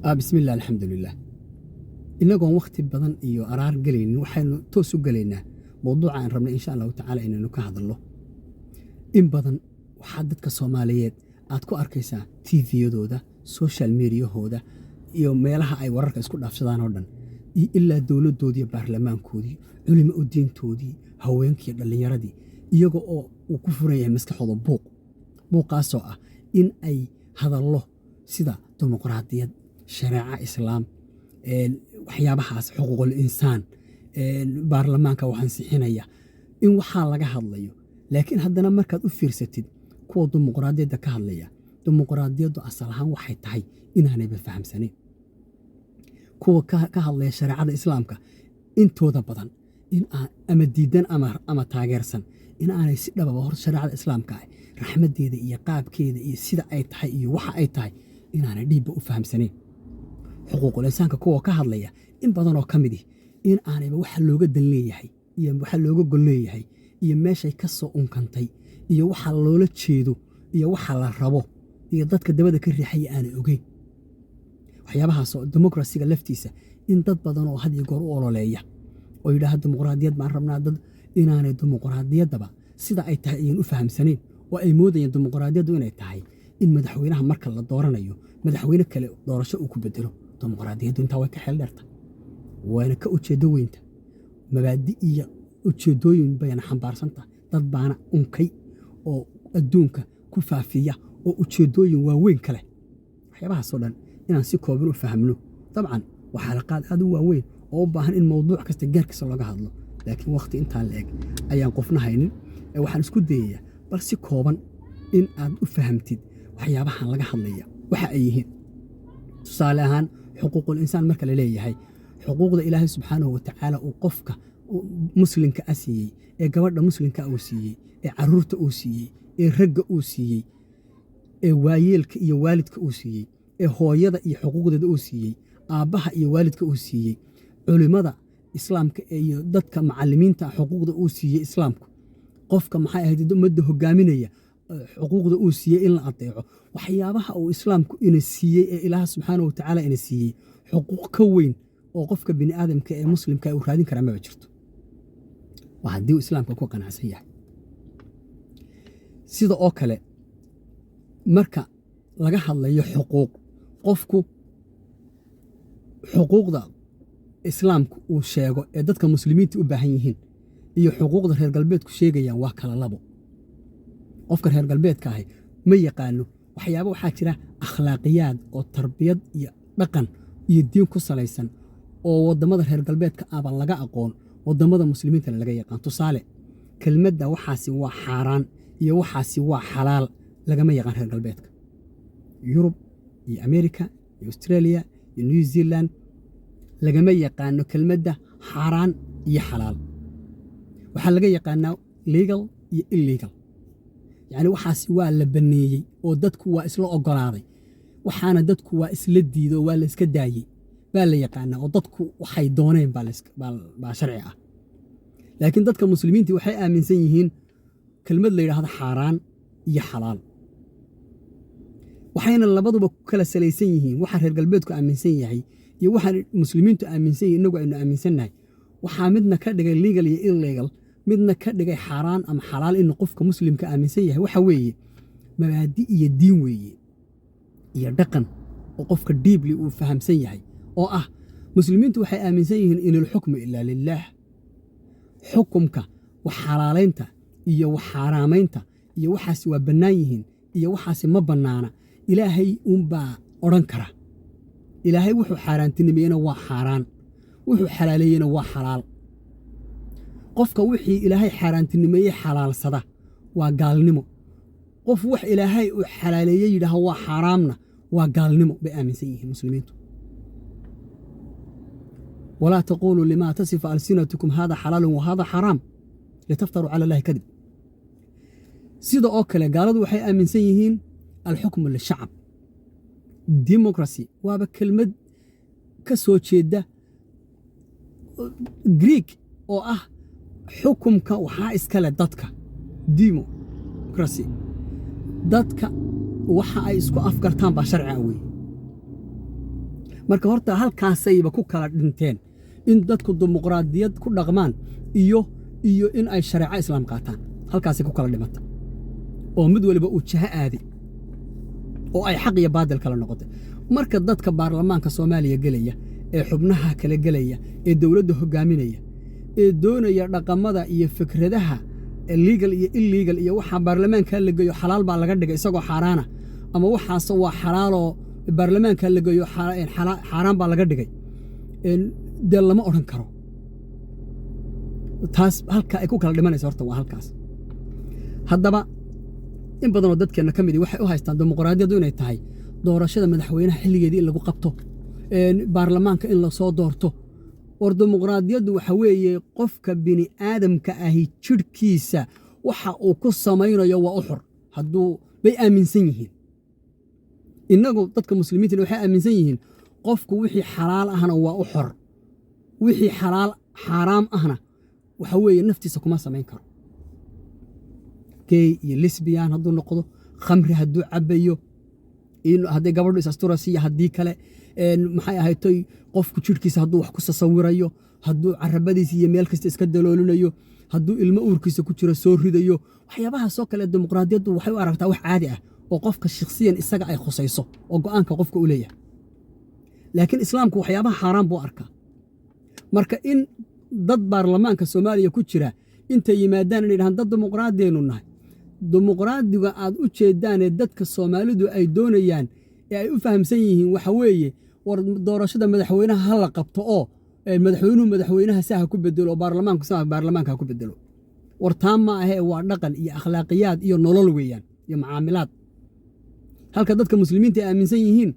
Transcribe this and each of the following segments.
Bismillah, alxamdulilah. Inagoon wakhti badan iyo araar gelaynin, waxaynu toos u gelaynaa mowduuca aan rabnay, insha Allahu tacaala, inaynu ka hadalno. In badan waxaa dadka Soomaaliyeed aad ku arkaysaa TV-yadooda, social mediahooda iyo meelaha ay wararka isku dhaafsadaan oo dhan, iyo ilaa dowladdoodii iyo baarlamaankoodii, culimo u diintoodii, haweenkii, dhallinyaradii, iyaga oo uu ku furan yahay maskaxooda buuq, buuqaasoo ah in ay hadallo sida dimuqraadiyad, shareeca Islaam, waxyaabahaas, xuquuqul insaan, baarlamaanka wax ansixinaya, in waxaa laga hadlayo. Laakiin haddana markaad u fiirsatid kuwa dimuqraadiyadda ka hadlaya, dimuqraadiyaddu asal ahaan waxay tahay inaanayba fahamsanayn. Kuwa ka hadlaya shareecada Islaamka intooda badan in aan ama diidan ama taageersan, in aanay si dhababa hor shareecada Islaamka ah, raxmaddeeda iyo qaabkeeda iyo sida ay tahay iyo waxa ay tahay, inaanay dhiibba u fahamsanayn. Xuquuqul insaanka kuwa ka hadlaya in badanoo ka mid ihi in aanayba waxa looga dan leeyahay iyo waxa looga gol leeyahay iyo meeshay ka soo unkantay iyo waxa loola jeedo iyo waxa la rabo iyo dadka dabada ka riixaya aanay ogeyn. Waxyaabahaasoo democracyga laftiisa in dad badan oo had iyo goor u ololeeya oo yidhaaha dimuqraadiyad baan rabnaa, dad inaanay dimuqraadiyaddaba sida ay tahay ayan u fahamsanayn, oo ay moodayeen dimuqraadiyaddu inay tahay in madaxweynaha marka la dooranayo madaxweyne kale doorasho uu ku bedelo. Dimuqraadiyaddu intaa way ka xeel dheerta, waana ka ujeeddo weynta. Mabaadi iyo ujeeddooyin bayna xambaarsan tahay, dad baana unkay oo adduunka ku faafiya oo ujeeddooyin waaweyn ka leh. Waxyaabahaasoo dhan inaan si kooban u fahamno, dabcan waa xalaqaad aad u waaweyn oo u baahan in mowduuc kasta gaarkiisa looga hadlo, laakiin wakhti intaan la eg ayaan qofna haynin. Ee waxaan isku dayayaa bal si kooban in aad u fahamtid waxyaabahan laga hadlaya waxa ay yihiin. Tusaale ahaan, xuquuqul insaan marka la leeyahay, xuquuqda Ilaahay subxaanahu watacaala uu qofka muslimka a siiyey, ee gabadha muslimka uu siiyey, ee caruurta uu siiyey, ee ragga uu siiyey, ee waayeelka iyo waalidka uu siiyey, ee hooyada iyo xuquuqdeeda uu siiyey, aabbaha iyo waalidka uu siiyey, culimmada Islaamka iyo dadka macallimiinta xuquuqda uu siiyey Islaamku, qofka, maxay ahayd, ummadda hogaaminaya xuquuqda uu siiyey in la adeeco, waxyaabaha uu Islaamku ina siiyey ee Ilaah subxaanahu watacaala ina siiyey, xuquuq ka weyn oo qofka bini aadamka ee muslimka uu raadin karaa maba jirto, waa haddii uu Islaamka ku qanacsan yahay. Sida oo kale, marka laga hadlayo xuquuq, qofku xuquuqda Islaamku uu sheego ee dadka muslimiinta u baahan yihiin iyo xuquuqda reer galbeedku sheegayaan waa kala labo. Qofka reer galbeedka ahi ma yaqaano waxyaaba waxaa jira akhlaaqiyaad oo tarbiyad iyo dhaqan iyo diin ku salaysan oo waddamada reer galbeedka aba laga aqoon, waddamada muslimiintana laga yaqaan. Tusaale, kelmadda waxaasi waa xaaraan iyo waxaasi waa xalaal lagama yaqaan reer galbeedka. Yurub iyo America iyo Australia iyo New Zealand lagama yaqaano kelmadda xaaraan iyo xalaal. Waxaa laga yaqaanaa legal iyo illegal, yacni waxaasi waa la banneeyey oo dadku waa isla oggolaaday, waxaana dadku waa isla diiday oo waa la iska daayey baa la yaqaanaa, oo dadku waxay dooneen baa sharci ah. Laakiin dadka muslimiintii waxay aaminsan yihiin kelmad la yidhaahdo xaaraan iyo xalaal, waxayna labaduba ku kala salaysan yihiin waxa reer galbeedku aaminsan yahay iyo waxaan muslimiintu aaminsan yihin. Innagu aynu aaminsannahay waxaa midna ka dhigay legal iyo illegal, midna ka dhigay xaaraan ama xalaal. Inuu qofka muslimka aaminsan yahay waxa weeye mabaadi iyo diin weeye iyo dhaqan oo qofka deeply uu fahamsan yahay, oo ah muslimiintu waxay aaminsan yihiin in alxukmu ilaa lillaah. Xukumka, wax xalaalaynta iyo wax xaaraamaynta iyo waxaasi waa bannaan yihiin iyo waxaasi ma bannaana, Ilaahay uunbaa odhan kara. Ilaahay wuxuu xaaraantinimeeyena waa xaaraan, wuxuu xalaaleeyena waa xalaal. Qofka wixii Ilaahay xaaraantinimeeyey xalaalsada waa gaalnimo. Qof wax Ilaahay uu xalaaleeyey yidhaaha waa xaaraamna waa gaalnimo bay aaminsan yihiin muslimiintu. Walaa taquuluu limaa tasifu alsinatukum hada xalaalun wa hada xaraam litaftaruu cala Allahi kadib. Sida oo kale, gaaladu waxay aaminsan yihiin alxukmu lishacab, democracy. Waaba kelmad ka soo jeeda Greek oo ah xukumka waxaa iskale dadka, democracy, dadka waxa ay isku afgartaan baa sharci ah weeye. Marka horta halkaasayba ku kala dhinteen, in dadku dimuqraadiyad ku dhaqmaan iyo in ay shareeco islaam qaataan. Halkaasay ku kala dhimata oo mid waliba uu jaho aaday oo ay xaq iyo baadil kala noqotay. Marka dadka baarlamaanka Soomaaliya gelaya, ee xubnaha kala gelaya, ee dowladda hoggaaminaya, ee doonaya dhaqamada iyo fikradaha legal iyo illegal iyo waxaa baarlamaanka la geeyo xalaal baa laga dhigay isagoo xaaraana, ama waxaase waa xalaaloo baarlamaanka la geeyo xaaraan baa laga dhigay, dee lama odhan karo. Taas halka ay ku kala dhimanaysa horta waa halkaas. Haddaba in badanoo dadkeenna ka midi waxay u haystaan dimuqraadiyaddu inay tahay doorashada madaxweynaha xilligeedii in lagu qabto, baarlamaanka in lasoo doorto. War dimuqraadiyaddu waxa weeye qofka bini aadamka ahi jidhkiisa waxa uu ku samaynayo waa u xor hadduu bay aaminsan yihiin. Innagu dadka muslimiintina waxay aaminsan yihiin qofku wixii xalaal ahna waa u xor, wixii xalaal xaaraam ahna waxa weeye naftiisa kuma samayn karo. Gay iyo lesbian hadduu noqdo, khamri hadduu cabbayo, hadday gabadhu is asturayso iyo haddii kale, maxay ahaytoy, qofku jidhkiisa hadduu wax ku sasawirayo, hadduu carabadiisa iyo meel kasta iska daloolinayo, hadduu ilmo uurkiisa ku jiro soo ridayo, waxyaabahaasoo kale dimuqraadiyaddu waxay u aragtaa wax caadi ah oo qofka shakhsiyan isaga ay khusayso oo go'aanka qofka u leeyahay. Laakiin islaamku waxyaabaha xaaraan buu arkaa. Marka in dad baarlamaanka Soomaaliya ku jira intay yimaadaan inay dhahaan dad dimuqraadiyaynu nahay, dimuqraadiga aad u jeedaanee dadka Soomaalidu ay doonayaan ee ay u fahamsan yihiin waxa weeye war doorashada madaxweynaha ha la qabto oo madaxweynuhu madaxweynaha saa ha ku bedelo oo baarlamaanku saa baarlamaanka ha ku bedelo. War taa ma ahee, waa dhaqan iyo akhlaaqiyaad iyo nolol weeyaan iyo macaamilaad. Halka dadka muslimiinta ay aaminsan yihiin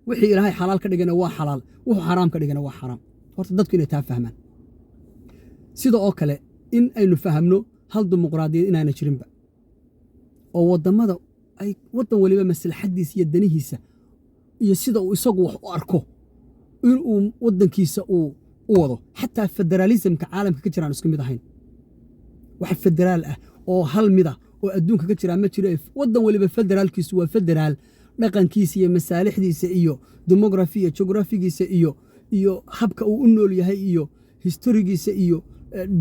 wixii Ilaahay xalaal ka dhigana waa xalaal, wuxuu xaraam ka dhigana waa xaraam. Horta dadku inay taa fahmaan. Sida oo kale in aynu fahamno hal dimuqraadiyad inaana jirinba, oo waddamada ay waddan waliba maslaxaddiisa iyo danihiisa iyo sida uu isagu wax u arko inuu waddankiisa uu u wado. Xataa federaalismka caalamka ka jiraan isku mid ahayn. Wax federaal ah oo hal mida oo adduunka ka jiraa ma jiro. Waddan waliba federaalkiisu waa federaal dhaqankiisa iyo masaalixdiisa iyo demography iyo geographygiisa iyo habka uu u nool yahay iyo historygiisa iyo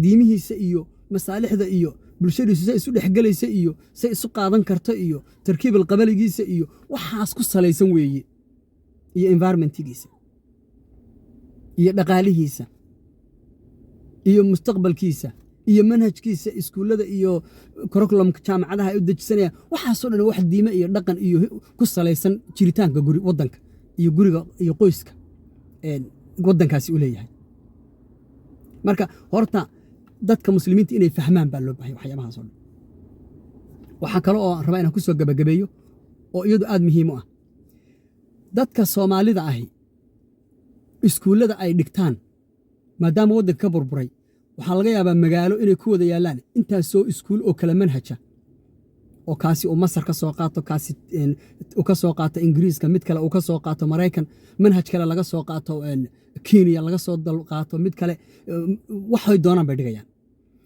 diimihiisa iyo masaalixda iyo bulshadiisu say isu dhexgelaysa iyo say isu qaadan karto iyo tarkiibal qabaligiisa iyo waxaas ku salaysan weeye, iyo environmentgiisa iyo dhaqaalihiisa iyo mustaqbalkiisa iyo manhajkiisa iskuullada iyo curriculumka jaamacadaha ay u dejisanayaan. Waxaasoo dhan wax diime iyo dhaqan iyo ku salaysan jiritaanka guri waddanka iyo guriga iyo qoyska waddankaasi u leeyahay. Marka horta dadka muslimiinta inay fahmaan baa loo bahay waxyaabahaas oo dhan. Waxaa kale oo aan rabaa inaan ku soo gebagabeeyo oo iyadu aad muhiim u ah, dadka Soomaalida ahi iskuullada ay dhigtaan, maadaama waddanka ka burburay, waxaa laga yaabaa magaalo inay ku wada yaallaan intaasoo iskuul oo kala manhaja, oo kaasi uu Masar ka soo qaato, kaasi uu ka soo qaato Ingiriiska, mid kale uu ka soo qaato Maraykan, manhaj kale laga soo qaato Kenya, laga soo qaato mid kale. Waxay doonaan bay dhigayaan.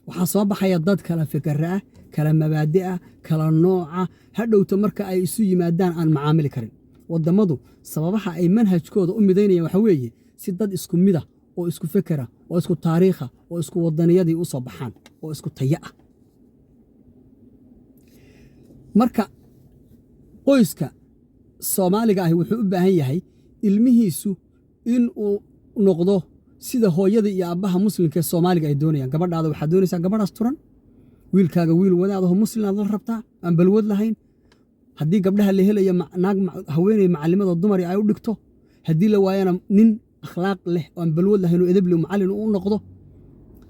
Waxaa soo baxaya dad kala fikara ah, kala mabaadi ah, kala nooca. Hadhowto marka ay isu yimaadaan aan macaamili karin. Wadammadu sababaha ay manhajkooda u midaynayaan waxa weeye si dad isku mida oo isku fekera oo isku taariikha oo isku wadaniyadii u soo baxaan oo isku tayo ah. Marka qoyska Soomaaliga ahi wuxuu u baahan yahay ilmihiisu in uu noqdo sida hooyada iyo aabbaha muslimka ee Soomaaliga ay doonayaan. Gabadhaada waxaad doonaysaa gabadhaas turan, wiilkaaga wiil wadaadaho muslim aad la rabtaa, aan balwad lahayn. Haddii gabdhaha la helayo, naag haweeney macalimada dumari ay u dhigto. Haddii la waayana, nin akhlaaq leh oo aan balwad lahayn oo edebli macallin u noqdo.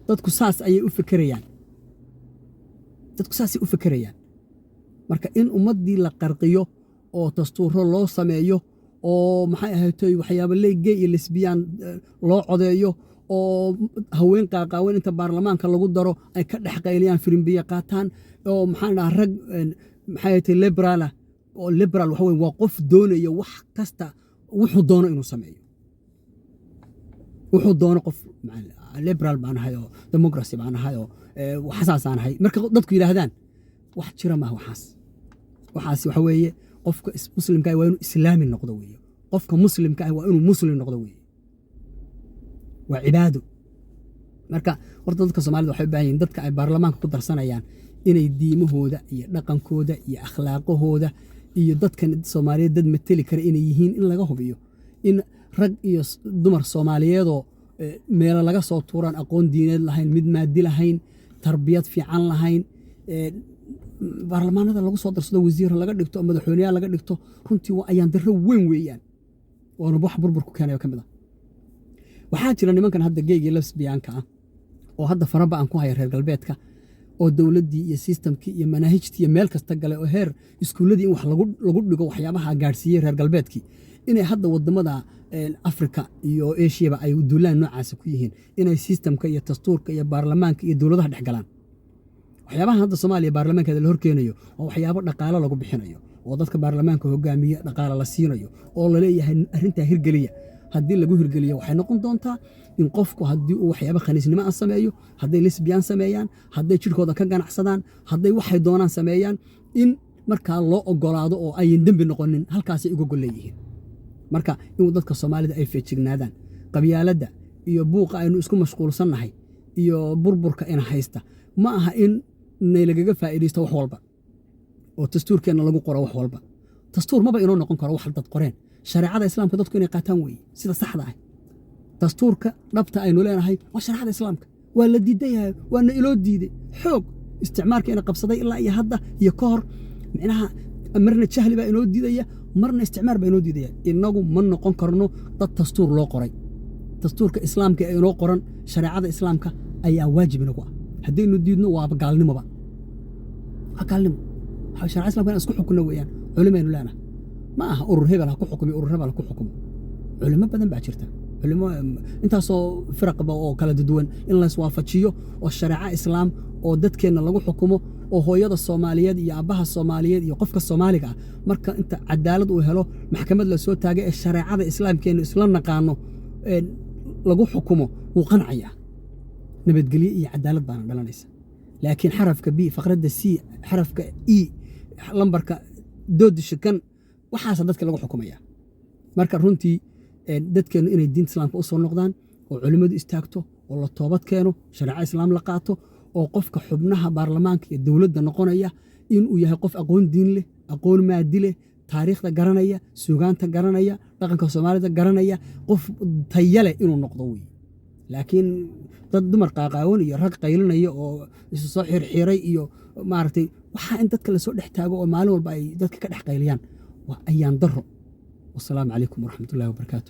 Dadku saas ayay u fekerayaan, dadku saasay u fekerayaan. Marka in ummaddii la qarqiyo oo dastuuro loo sameeyo oo maxay ahaytoy waxyaaba ley gay iyo lesbian loo codeeyo oo haween qaaqaawen inta baarlamaanka lagu daro ay ka dhex qayliyaan, firimbiye qaataan, oo maxaan dhahaa rag maxay ahaytay liberaala, oo liberal waxa weye waa qof doonaya wax kasta wuxuu doono inuu sameeyo, wuxuu doono. Qof liberal baan ahay oo democracy baan ahay oo waxasaasaan ahay marka dadku yidhaahdaan, wax jira maaha waxaas. Waxaas waxa weeye qofka muslimka waa inuu islaami noqdo weeye. Qofka Muslimka ah waa inuu Muslim noqdo weeye, waa cibaado. Marka horta dadka Soomaalida waxay u baahan yihiin dadka ay baarlamaanka ku darsanayaan inay diimahooda iyo dhaqankooda iyo akhlaaqahooda iyo dadkan Soomaaliyeed dad mateli kara inay yihiin in laga hubiyo. In rag iyo dumar Soomaaliyeedoo meelo laga soo tuuraan, aqoon diineed lahayn, mid maadi lahayn, tarbiyad fiican lahayn, baarlamaanada lagu soo darsado, wasiir laga dhigto, madaxweyneyaal laga dhigto, runtii waa ayaan darro weyn weeyaan, waana wax burbur ku keenayo ka mid ah. Waxaa jira nimankan hadda gay-gii, lesbian-ka ah oo hadda faraba-an ku haya reer galbeedka, oo dowladdii iyo system-kii iyo manaahijtii iyo meel kasta galay, oo heer iskuulladii in wax lagu dhigo waxyaabaha gaadhsiiyey reer galbeedkii, inay hadda waddamada Afrika iyo Eshiyaba ay duulaan noocaasa ku yihiin, inay system-ka iyo dastuurka iyo baarlamaanka iyo dowladaha dhex galaan. Waxyaabaha hadda Soomaaliya baarlamaankeeda la horkeenayo waa waxyaabo dhaqaalo lagu bixinayo, oo dadka baarlamaanka hogaamiye dhaqaalo la siinayo, oo laleeyahay arrintaa hirgeliya. Haddii lagu hirgeliyo, waxay noqon doontaa in qofku haddii uu waxyaabo khaniisnimo aan sameeyo, hadday lesbian sameeyaan, hadday jidhkooda ka ganacsadaan, hadday waxay doonaan sameeyaan, in markaa loo ogolaado oo ayan dembi noqonin. Halkaasay uga gol leeyihiin. Marka inuu dadka Soomaalida ay feejignaadaan. Qabyaaladda iyo buuqa aynu isku mashquulsannahay iyo burburka ina haysta ma aha in naylagaga faa'iidaysto wax walba oo dastuurkeenna lagu qoro wax walba. Dastuur maba inoo noqon karo wax dad qoreen. Shareecada Islaamka dadku inay qaataan weeye sida saxda ah. Dastuurka dhabta aynu leenahay waa shareecada Islaamka. Waa la diidan yahay, waana iloo diiday xoog isticmaalka ina qabsaday ilaa iyo hadda iyo ka hor. Micnaha marna jahli baa inoo diidaya, marna isticmaar baa inoo diidaya. Innagu ma noqon karno dad dastuur loo qoray. Dastuurka Islaamka ee inoo qoran, shareecada Islaamka ayaa waajib inagu ah. Haddaynu diidno, waaba gaalnimoba, waa gaalnimo. Waxaa shareecada Islamka inaan isku xukunno weeyaan. Culimaynu leenahay, ma aha urur hebel ha ku xukumiyo, urur hebel ha ku xukumo. Culimo badan baa jirta, culimo intaasoo firaqba oo kala duwan in la iswaafajiyo oo shareeco Islaam oo dadkeenna lagu xukumo, oo hooyada Soomaaliyeed iyo aabbaha Soomaaliyeed iyo qofka Soomaaliga ah marka inta cadaalad uu helo, maxkamad la soo taagay ee shareecada Islaamkeennu isla naqaano lagu xukumo, wuu qancayaa. Nabadgelyo iyo cadaalad baana dhalanaysa. Laakiin xarafka B, faqradda C, xarafka E, lambarka doodi shikan, waxaasa dadka lagu xukumaya. Marka runtii dadkeennu inay diinta Islaamka u soo noqdaan, oo culimmadu istaagto, oo la toobad keeno, shareeco Islaam la qaato, oo qofka xubnaha baarlamaanka iyo dowladda noqonaya inuu yahay qof aqoon diin leh, aqoon maadi leh, taariikhda garanaya, suugaanta garanaya, dhaqanka Soomaalida garanaya, qof taya leh inuu noqdo wey. Laakiin dad dumar qaaqaawan iyo rag qaylinaya oo isu soo xirxiray iyo maaragtay waxaa in dadka lasoo dhex taago oo maalin walba ay dadka ka dhex qayliyaan waa ayaan daro. Wasalaamu calaykum waraxmatullahi wabarakaatu.